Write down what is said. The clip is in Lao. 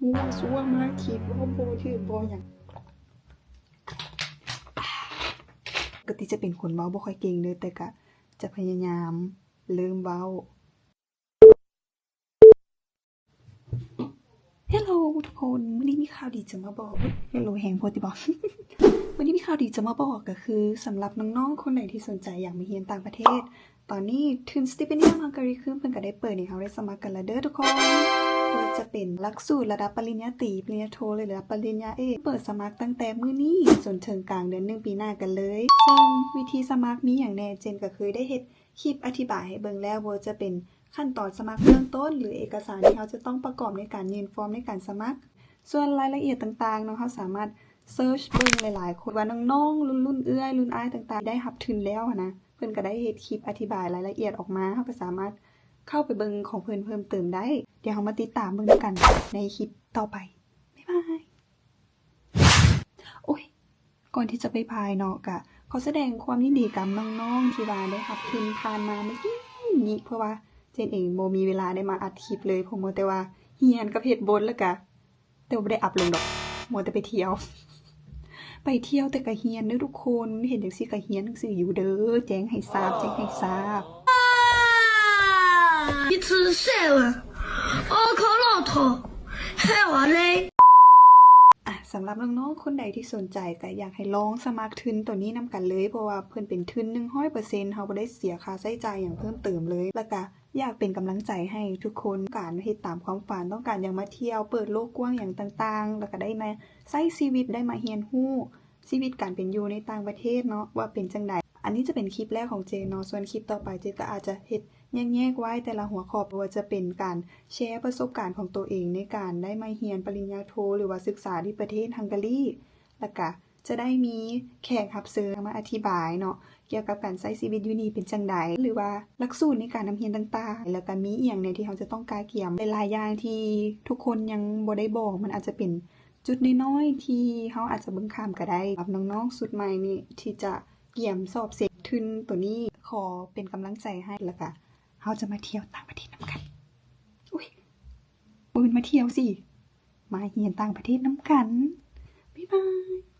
ມົ້ວຊັ້ວມາ ຄິດເວົ້າບໍ່ຖືກບໍ່ຫຍັງ. ປົກກະຕິຈະເປັນຄົນເວົ້າບໍ່ຄ່ອຍເກັ່ງເດີ ແຕ່ກະຈະພະຍາຍາມເລີ່ມເວົ້າ. ເຮລໂລທຸກຄົນ, ມື້ນີ້ມີຂ່າວດີຈະມາບອກ. ເຮລໂລແຮງໂພດຕິບໍ? ມື້ນີ້ມີຂ່າວດີຈະມາບອກ ກໍຄືສຳລັບນ້ອງໆຄົນໃດທີ່ສົນໃຈຢາກມາຮຽນຕ່າງປະເທດ, ຕອນນີ້ທຶນ Stipendium Hungary ຄືນເພິ່ນກໍໄດ້ເປີດໃຫ້ເຮົາໄດ້ສະໝັກກັນແລ້ວເດີທຸກຄົນ. ບໍ່ວ່າຈະເປັນຫຼັກສູດລະດັບປະລິນຍາຕີ, ປະລິນຍາໂທ ຫຼືລະດັບປະລິນຍາເອກ ເປີດສະໝັກຕັ້ງແຕ່ມື້ນີ້ຈົນເຖິງກາງເດືອນໜຶ່ງປີໜ້າກັນເລີຍ. ເຊິ່ງວິທີສະໝັກມີຫຍັງແດ່? ເຈນກໍເຄີຍໄດ້ເຮັດ ຄລິບອະທິບາຍໃຫ້ເບິ່ງແລ້ວ, ບໍ່ວ່າຈະເປັນຂັ້ນຕອນສະໝັກເບື້ອງຕົ້ນ ຫຼື ເອກະສານທີ່ເຮົາຈະຕ້ອງປະກອບໃນການຍື່ນຟອມໃນການສະໝັກ. ສ່ວນລາຍລະອຽດຕ່າງໆເນາະ, ເຮົາສາມາດເສີດເບິ່ງຫຼາຍໆຄົນວ່ານ້ອງໆ ລຸ້ນເອື້ອຍ ລຸ້ນອ້າຍຕ່າງໆ ໄດ້ຮັບທຶນແລ້ວຫັ້ນນະ, ເພິ່ນກໍໄດ້ເຮັດຄລິບອະທິບາຍລາຍລະອຽດອອກມາ, ເຮົາກໍສາມາດເຂົ້າໄປເບິ່ງຂອງເພິ່ນເພີ່ມເຕີມໄດ້. ດຽວເຮົາມາຕິດຕາມເບິ່ງນຳກັນໃນຄລິບຕໍ່ໄປ. ບາຍບາຍ. ໂອ້ຍ ກ່ອນທີ່ຈະໄປບາຍເນາະ, ກະຂໍສະແດງຄວາມຍິນດີກັບນ້ອງໆທີ່ວ່າໄດ້ຮັບທຶນຜ່ານມາເມື່ອກີ້ນີ້, ເພາະວ່າເຈນເອງບໍ່ມີເວລາໄດ້ມາອັດຄລິບເລີຍ, ເພາະມັວແຕ່ວ່າຮຽນກັບເຮັດບົດ, ແລ້ວກະ ແຕ່ວ່າບໍ່ໄດ້ອັບລົງດອກ, ມັວແຕ່ໄປທ່ຽວ. ໄປທ່ຽວແຕ່ກະຮຽນເດີທຸກຄົນ, ເຫັນຈັ່ງຊີ້ກະຮຽນໜັງສືຢູ່ເດີ, ແຈ້ງໃຫ້ຊາບ, ແຈ້ງໃຫ້ຊາບ. 你吃谁了？我靠老头，害我嘞！ ອ່ະ ສຳລັບນ້ອງໆຄົນໃດທີ່ສົນໃຈ ກໍຢາກໃຫ້ລອງສະໝັກທຶນໂຕນີ້ນຳກັນເລີຍ, ເພາະວ່າເພິ່ນເປັນທຶນໜຶ່ງຮ້ອຍເປີເຊັນ, ເຮົາບໍ່ໄດ້ເສຍຄ່າໃຊ້ຈ່າຍຫຍັງເພີ່ມເຕີມເລີຍ, ແລ້ວກະຢາກເປັນກຳລັງໃຈໃຫ້ທຸກຄົນ ການເຮັດຕາມຄວາມຝັນ, ຕ້ອງການຢາກມາທ່ຽວ, ເປີດໂລກກວ້າງຫຍັງຕ່າງໆ, ແລ້ວກະໄດ້ມາໃຊ້ຊີວິດ, ໄດ້ມາຮຽນຮູ້ຊີວິດການເປັນຢູ່ໃນຕ່າງປະເທດເນາະ ວ່າເປັນຈັ່ງໃດ. ອັນນີ້ຈະເປັນຄລິບແລກຂອງເຈນເນາະ, ສ່ວນຄລິບຕໍ່ໄປເຈນກໍອາດຈະເຮັດ ແຍກໆໄວ້ແຕ່ລະຫົວຂໍ້, ບໍ່ວ່າຈະເປັນການແຊປະສົບການຂອງໂຕເອງໃນການໄດ້ມາຮຽນປະລິນຍາໂທ ຫຼືວ່າສຶກສາທີ່ປະເທດຮັງກາຣີ, ແລ້ວກະຈະໄດ້ມີແຂກຮັບເຊີນມາອະທິບາຍເນາະ ກ່ຽວກັບການໃຊ້ຊີວິດຢູ່ນີ້ເປັນຈັ່ງໃດ ຫຼືວ່າຫຼັກສູດໃນການນຳຮຽນຕ່າງໆ, ແລ້ວກະມີອີ່ຫຍັງແດ່ທີ່ເຮົາຈະຕ້ອງກະກຽມ. ຫຼາຍໆຢ່າງທີ່ທຸກຄົນຍັງບໍ່ໄດ້ບອກ, ມັນອາດຈະເປັນຈຸດນ້ອຍໆທີ່ເຮົາອາດຈະເບິ່ງຂ້າມກໍໄດ້. ສຳລັບນ້ອງໆຊຸດໃໝ່ນີ້ທີ່ຈະກຽມສອບເສັງທຶນໂຕນີ້, ຂໍເປັນກຳລັງໃຈໃຫ້, ແລ້ວກະ ເຮົາຈະມາທ່ຽວຕ່າງປະເທດນຳກັນ. ອຸ້ຍ ບໍ່ແມ່ນມາທ່ຽວຊິ, ມາຮຽນຕ່າງປະເທດນຳກັນ. ບາຍບາຍ.